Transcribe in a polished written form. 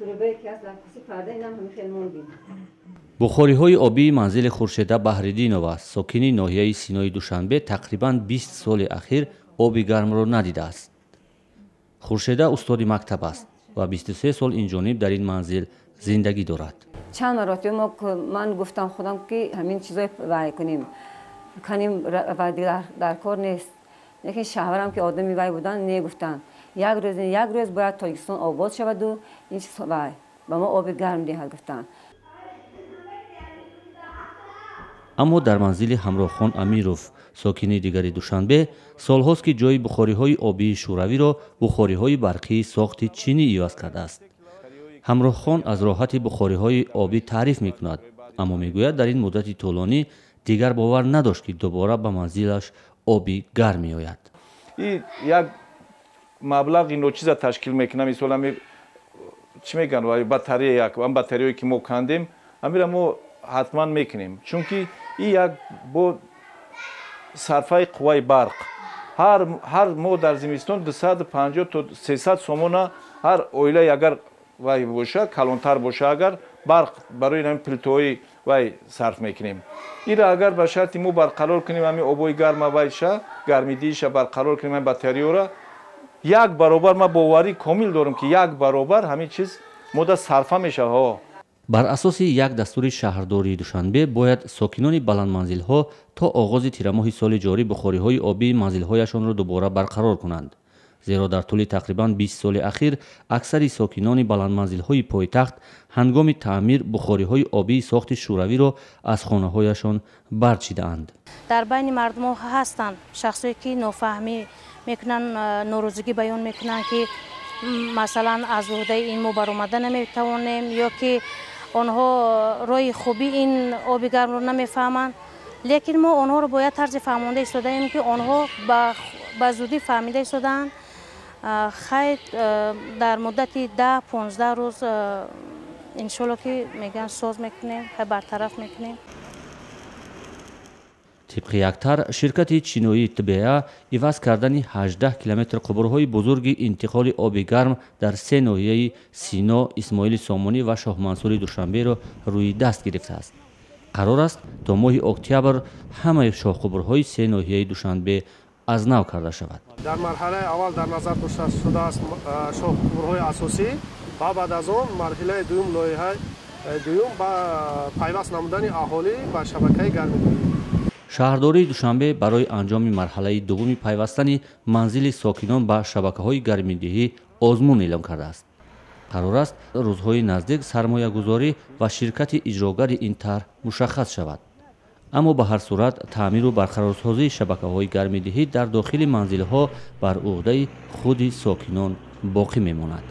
Трубае ки ҳаст дар куси парда, инам ҳамин хел мондем. Бухориҳои обии манзили Хуршеда Баҳриддинова, сокини ноҳияи Синои Душанбе, тақрибан 20 соли ахир оби гармро надидааст. Хуршеда устоди мактаб аст ва 23 сол инҷониб дар ин манзил зиндагӣ дорад. Чанд маротиба мо, ман гуфтам худам, ки ҳамин чизое вай кунем, каним ва дигар дар кор нест, лекин шавҳарам, ки одами вай будан, не гуфтанд, як рӯз, як рӯз бояд Тоҷикистон обод шаваду ин чиз вай ба мо оби гарм диҳад, гуфтанд. Аммо дар манзили Ҳамроҳхон Амиров, сокини дигари Душанбе, солҳост, ки ҷои бухориҳои обии шӯравиро бухориҳои барқии сохти чинӣ иваз кардааст. Ҳамроҳхон аз роҳати бухориҳои обӣ таъриф мекунад, аммо мегӯяд, дар ин муддати тӯлонӣ дигар бовар надошт, ки дубора ба манзилаш оби гарм меояд. И як маблағи ночиза ташкил мекунам. Мисол, ами чӣ мегӯянд, батарея, як ам батареяе ки мо кандем, амира мо ҳатман мекунем, чунки и як бо сарфаи қувваи барқ ҳар моҳ дар зимистон 250 то 300 сомона ҳар оилае, агар вай боша, калонтар боша, агар барқ барои ҳамин плитаҳои вай сарф мекунем. Ира агар ба шарти мо барқарор кунем, ҳамин обои гарма вайша, гармидииша барқарор кунем, ҳамин батареяро як баробар, ман боварӣ комил дорам, ки як баробар ҳамин чиз мода сарфа мешавад. Бар асоси як дастури шаҳрдории Душанбе бояд сокинони баландманзилҳо то оғози тирамоҳи соли ҷорӣ бухориҳои обии манзилҳояшонро дубора барқарор кунанд, зеро дар тӯли тақрибан 20 соли ахир аксари сокинони баландманзилҳои пойтахт ҳангоми таъмир бухориҳои обии сохти шӯравиро аз хонаҳояшон барчидаанд. Дар байни мардумҳо ҳастанд шахсое, ки нофаҳмӣ мекунанд, норозигӣ баён мекунанд, ки масалан аз уҳдаи ин мо баромада наметавонем, ё ки онҳо роҳи хуби ин оби гармро намефаҳманд. Лекин мо онҳоро бо як тарзи фаҳмонда истодаем, ки онҳо ба зудӣ фаҳмида истодаанд. Хайр, дар муддати 10-15 рӯз, иншолло, ки мегӯянд, соз мекунем, хай, бартараф мекунем. Тибқи як тарҳ, ширкати чиноии ТБА иваз кардани 18 километр қубурҳои бузурги интиқоли оби гарм дар се ноҳияи Сино, Исмоили Сомонӣ ва Шоҳмансури Душанберо рӯи даст гирифтааст. Қарор аст, то моҳи октябр ҳамаи шоҳқубурҳои се ноҳияи Душанбе аз нав карда шавад. Дар марҳалаи аввал дар назар дошта шудааст шоҳқубурҳои асосӣ ва баъд аз он марҳилаи дуюм, лоиҳаи дуюм, ба пайваст намудани аҳолӣ ба шабакаи гармидиҳӣ. Шаҳрдории Душанбе барои анҷоми марҳалаи дуввуми пайвастани манзили сокинон ба шабакаҳои гармидиҳӣ озмун эълон кардааст. Қарор аст, рӯзҳои наздик сармоягузорӣ ва ширкати иҷрогари ин тарҳ мушаххас шавад. Аммо ба ҳар сурат таъмиру барқарорсозии шабакаҳои гармидиҳӣ дар дохили манзилҳо бар уҳдаи худи сокинон боқӣ мемонад.